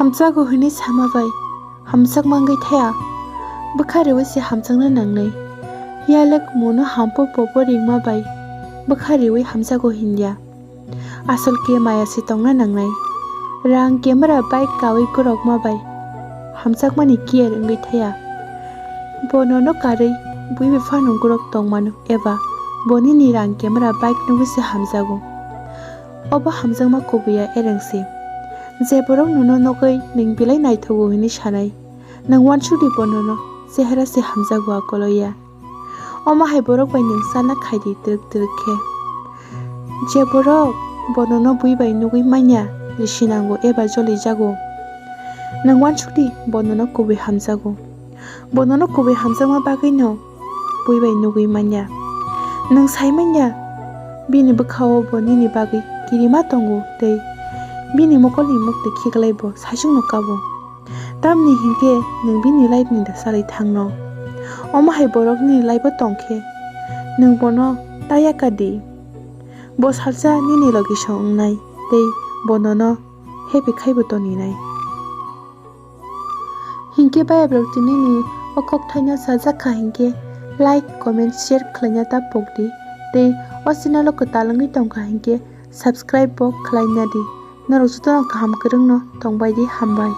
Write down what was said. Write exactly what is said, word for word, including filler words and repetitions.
Hamjakgo hwnwi sama bai hamjakma wngwi thaya, bwkha riwi se hamjakna nangnai. Yalwk muno hampo popo ringma bai bwkha riwi hamjakgo hinya. Asol khe maya se tongna nangnai. Rang camera bike kawi gorokma bai hamjakmani care wngwi thaya. Bo nono karwi bui bai phano gorok tongmano eba bo nini rang camera bike nugwi se hamjago. Obo hamjakma kubuya ereng se. Je borok nono nugwi nwng belai naithogo hwnwi sanai, nwng uansukdi bo nono chehara se hamjago akoloya. Omo hai borok bai nwng chana khaidi twrwk twrwk khe. Je borok bo nono bui bai nugwi manya, risi nango eba jolijago. Nwng uansukdi bo nono kubui hamjago. Bo nono kubui hamjakma bagwino bui bai nugwi manya. Nwng sai manya, bini bwkhao bo nini bagwi kirima tongo tei bini mokolni muktwi khiklai bo saichungno kabo. Tamni hinkhe nwng bini life ni da salai thangno. Omo hai borok nini life o tongkhe nwng bono ta yaka di. Bo salsa nini logi song wngnai tei bo nono happy khaibo toninai. Hinkhe baya borok tini ni o kokthaino sajak kha hinkhe like, comment, share khlaina ta pokdi tei o channel o kwtal wngwi tongkha hinkhe subscribe bo khlaina di. Norok jotono kaham kwrwngno tongbai di, hambai.